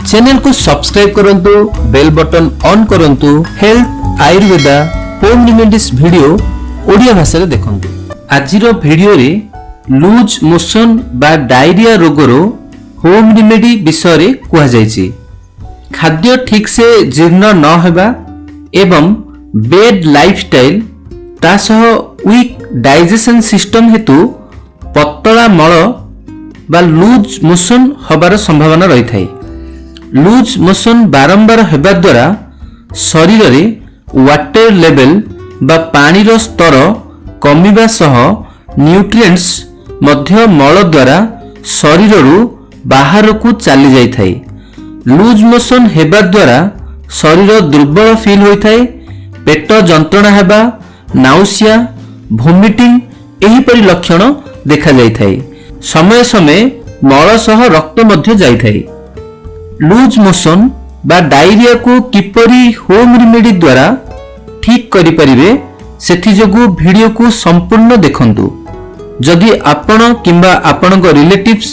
ଚ୍ୟାନେଲକୁ ସବସ୍କ୍ରାଇବ କରନ୍ତୁ, bail button on କରନ୍ତୁ। ହେଲ୍ଥ, ଆୟୁର୍ବେଦା, ହୋମ୍ ରିମେଡିସ୍ ଭିଡିଓ ଓଡ଼ିଆ ଭାଷାରେ ଦେଖନ୍ତୁ। ଆଜିର ଭିଡିଓରେ ଲୁଜ୍ ମୋସନ୍ ବା ଡାଇରିଆ ରୋଗର ହୋମ୍ ରିମେଡି ବିଷୟରେ କୁହାଯାଇଛି। ଖାଦ୍ୟ ଠିକ୍ସେ ଜୀର୍ଣ୍ଣ ନ ହେବା ଏବଂ ବ୍ୟାଡ୍ ଲାଇଫଷ୍ଟାଇଲ, ତା ସହ ୱିକ୍ ଡାଇଜେସନ୍ ସିଷ୍ଟମ ହେତୁ ପତଳା ମଳ ବା ଲୁଜ୍ ମୋସନ୍ ହେବାର ସମ୍ଭାବନା ରହିଥାଏ। ଲୁଜ୍ ମୋସନ୍ ବାରମ୍ବାର ହେବା ଦ୍ୱାରା ଶରୀରରେ ୱାଟର ଲେଭେଲ ବା ପାଣିର ସ୍ତର କମିବା ସହ ନ୍ୟୁଟ୍ରିଏଣ୍ଟସ୍ ମଧ୍ୟ ମଳ ଦ୍ୱାରା ଶରୀରରୁ ବାହାରକୁ ଚାଲି ଯାଇଥାଏ। ଲୁଜ୍ ମୋସନ୍ ହେବା ଦ୍ୱାରା ଶରୀର ଦୁର୍ବଳ ଫିଲ୍ ହୋଇଥାଏ। ପେଟ ଯନ୍ତ୍ରଣା ହେବା, ନାଉସିଆ, ଭୋମିଟିଂ ଏହିପରି ଲକ୍ଷଣ ଦେଖାଯାଇଥାଏ। ସମୟ ସମୟେ ମଳ ସହ ରକ୍ତ ମଧ୍ୟ ଯାଇଥାଏ। ଲୁଜ୍ ମୋସନ୍ ବା ଡାଇରିଆକୁ କିପରି ହୋମ୍ ରିମେଡି ଦ୍ୱାରା ଠିକ୍ କରିପାରିବେ, ସେଥିଯୋଗୁଁ ଭିଡିଓକୁ ସମ୍ପୂର୍ଣ୍ଣ ଦେଖନ୍ତୁ। ଯଦି ଆପଣ କିମ୍ବା ଆପଣଙ୍କ ରିଲେଟିଭ୍ସ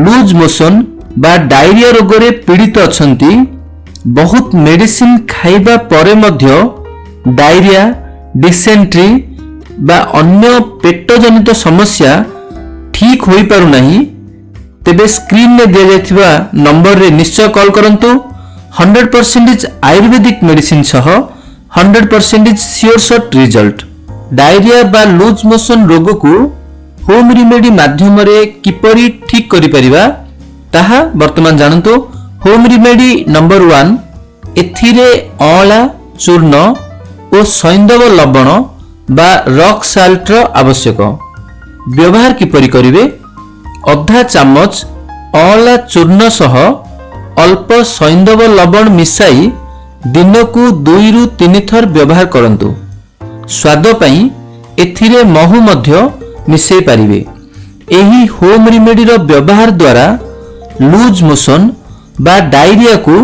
ଲୁଜ୍ ମୋସନ୍ ବା ଡାଇରିଆ ରୋଗରେ ପୀଡ଼ିତ ଅଛନ୍ତି, ବହୁତ ମେଡିସିନ ଖାଇବା ପରେ ମଧ୍ୟ ଡାଇରିଆ, ଡିସେଣ୍ଟ୍ରି ବା ଅନ୍ୟ ପେଟଜନିତ ସମସ୍ୟା ଠିକ୍ ହୋଇପାରୁନାହିଁ, ତେବେ ସ୍କ୍ରିନରେ ଦିଆଯାଇଥିବା ନମ୍ବରରେ ନିଶ୍ଚୟ କଲ୍ କରନ୍ତୁ। 100% ଆୟୁର୍ବେଦିକ ମେଡିସିନ ସହ 100% ସିଓର ସଟ୍ ରିଜଲ୍ଟ। ଡାଇରିଆ ବା ଲୁଜ୍ ମୋସନ୍ ରୋଗକୁ ହୋମ୍ ରିମେଡି ମାଧ୍ୟମରେ କିପରି ଠିକ୍ କରିପାରିବା, ତାହା ବର୍ତ୍ତମାନ ଜାଣନ୍ତୁ। ହୋମ୍ ରିମେଡି ନମ୍ବର 1, ଏଥିରେ ଅଁଳା ଚୂର୍ଣ୍ଣ ଓ ସୈନ୍ଧବ ଲବଣ ବା ରକ୍ ସାଲ୍ଟର ଆବଶ୍ୟକ। ବ୍ୟବହାର କିପରି କରିବେ? ଅଧା ଚାମଚ ଅଁଳା ଚୂର୍ଣ୍ଣ ସହ ଅଳ୍ପ ସୈନ୍ଧବ ଲବଣ ମିଶାଇ ଦିନକୁ 2ରୁ 3 ଥର ବ୍ୟବହାର କରନ୍ତୁ। ସ୍ୱାଦ ପାଇଁ ଏଥିରେ ମହୁ ମଧ୍ୟ ମିଶାଇ ପାରିବେ। ଏହି ହୋମ୍ ରିମେଡିର ବ୍ୟବହାର ଦ୍ୱାରା ଲୁଜ୍ ମୋସନ୍ ବା ଡାଇରିଆକୁ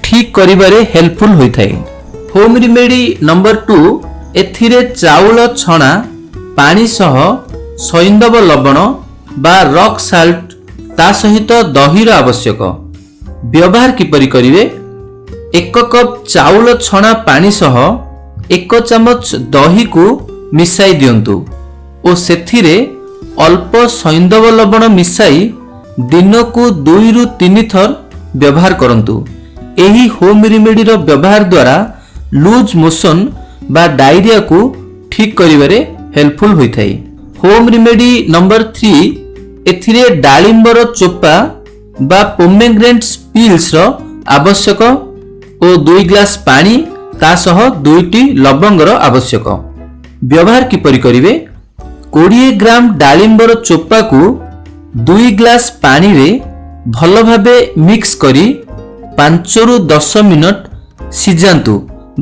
ଠିକ୍ କରିବାରେ ହେଲ୍ପଫୁଲ୍ ହୋଇଥାଏ। ହୋମ୍ ରିମେଡି ନମ୍ବର 2, ଏଥିରେ ଚାଉଳ ଛଣା ପାଣି ସହ ସୈନ୍ଧବ ଲବଣ ବା ରକ୍ ସାଲ୍ଟ, ତା ସହିତ ଦହିର ଆବଶ୍ୟକ। ବ୍ୟବହାର କିପରି କରିବେ? 1 କପ୍ ଚାଉଳ ଛଣା ପାଣି ସହ 1 ଚାମଚ ଦହିକୁ ମିଶାଇ ଦିଅନ୍ତୁ ଓ ସେଥିରେ ଅଳ୍ପ ସୈନ୍ଧବ ଲବଣ ମିଶାଇ ଦିନକୁ 2ରୁ 3 ଥର ବ୍ୟବହାର କରନ୍ତୁ। ଏହି ହୋମ୍ ରିମେଡିର ବ୍ୟବହାର ଦ୍ୱାରା ଲୁଜ୍ ମୋସନ୍ ବା ଡାଇରିଆକୁ ଠିକ୍ କରିବାରେ ହେଲ୍ପଫୁଲ୍ ହୋଇଥାଏ। ହୋମ୍ ରିମେଡି ନମ୍ବର 3, ଏଥିରେ ଡାଳିମ୍ବର ଚୋପା ବା ପୋମେଗ୍ରେନେଟ୍ ପିଲ୍ସର ଆବଶ୍ୟକ ଓ 2 ଗ୍ଲାସ ପାଣି, ତା ସହ ଦୁଇଟି ଲବଙ୍ଗର ଆବଶ୍ୟକ। ବ୍ୟବହାର କିପରି କରିବେ? 20 ଗ୍ରାମ ଡାଳିମ୍ବର ଚୋପାକୁ 2 ଗ୍ଲାସ ପାଣିରେ ଭଲ ଭାବେ ମିକ୍ସ କରି 5ରୁ 10 ମିନିଟ୍ ସିଝାନ୍ତୁ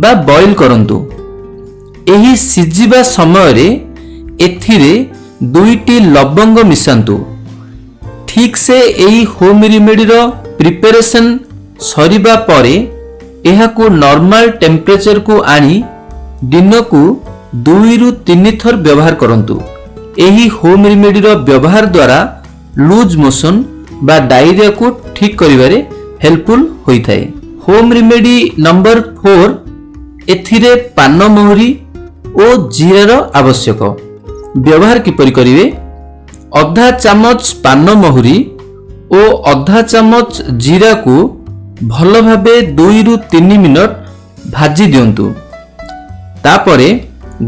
ବା ବଏଲ କରନ୍ତୁ। ଏହି ସିଝିବା ସମୟରେ ଏଥିରେ ଦୁଇଟି ଲବଙ୍ଗ ମିଶାନ୍ତୁ। ଠିକ୍ ସେ ଏହି ହୋମ୍ ରିମେଡିର ପ୍ରିପାରେସନ୍ ସରିବା ପରେ ଏହାକୁ ନର୍ମାଲ ଟେମ୍ପରେଚରକୁ ଆଣି ଦିନକୁ 2ରୁ 3 ଥର ବ୍ୟବହାର କରନ୍ତୁ। ଏହି ହୋମ୍ ରିମେଡିର ବ୍ୟବହାର ଦ୍ୱାରା ଲୁଜ୍ ମୋସନ୍ ବା ଡାଇରିଆକୁ ଠିକ୍ କରିବାରେ ହେଲ୍ପଫୁଲ୍ ହୋଇଥାଏ। ହୋମ୍ ରିମେଡି ନମ୍ବର 4, ଏଥିରେ ପାନମହୁରି ଓ ଜିରାର ଆବଶ୍ୟକ। ବ୍ୟବହାର କିପରି କରିବେ? ଅଧା ଚାମଚ ପାନମହୁରି ଓ ଅଧା ଚାମଚ ଜିରାକୁ ଭଲ ଭାବେ 2ରୁ 3 ମିନିଟ୍ ଭାଜି ଦିଅନ୍ତୁ। ତାପରେ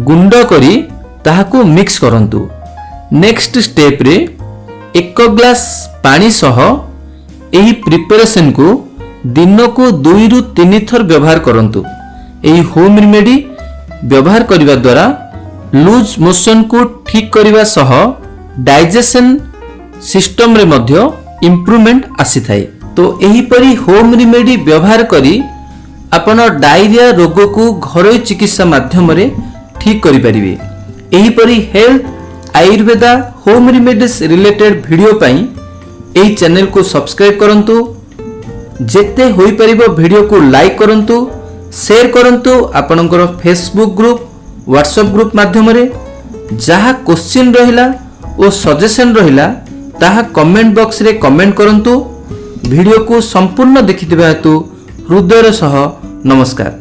ଗୁଣ୍ଡ କରି ତାହାକୁ ମିକ୍ସ କରନ୍ତୁ। ନେକ୍ସଟ ଷ୍ଟେପରେ 1 ଗ୍ଲାସ ପାଣି ସହ ଏହି ପ୍ରିପାରେସନକୁ ଦିନକୁ 2ରୁ 3 ଥର ବ୍ୟବହାର କରନ୍ତୁ। ଏହି ହୋମ୍ ରିମେଡି ବ୍ୟବହାର କରିବା ଦ୍ୱାରା ଲୁଜ୍ ମୋସନକୁ ଠିକ୍ କରିବା ସହ ଡାଇଜେସନ୍ ସିଷ୍ଟମରେ ମଧ୍ୟ ଇମ୍ପ୍ରୁଭମେଣ୍ଟ ଆସିଥାଏ। ତ ଏହିପରି ହୋମ୍ ରିମେଡି ବ୍ୟବହାର କରି ଆପଣ ଡାଇରିଆ ରୋଗକୁ ଘରୋଇ ଚିକିତ୍ସା ମାଧ୍ୟମରେ ଠିକ୍ କରିପାରିବେ। ଏହିପରି health, Ayurveda, home remedies related video ପାଇଁ ଏହି ଚ୍ୟାନେଲକୁ ସବସ୍କ୍ରାଇବ୍ କରନ୍ତୁ। ଯେତେ ହୋଇପାରିବ ଭିଡ଼ିଓକୁ ଲାଇକ୍ କରନ୍ତୁ, ସେୟାର କରନ୍ତୁ ଆପଣଙ୍କର ଫେସବୁକ୍ ଗ୍ରୁପ୍, ହ୍ୱାଟ୍ସଆପ୍ ଗ୍ରୁପ୍ ମାଧ୍ୟମରେ। ଯାହା କୋଶ୍ଚିନ୍ ରହିଲା ଓ ସଜେସନ୍ ରହିଲା, ତାହା କମେଣ୍ଟ ବକ୍ସରେ କମେଣ୍ଟ କରନ୍ତୁ। ଭିଡ଼ିଓକୁ ସମ୍ପୂର୍ଣ୍ଣ ଦେଖିଥିବା ହେତୁ ହୃଦୟର ସହ ନମସ୍କାର।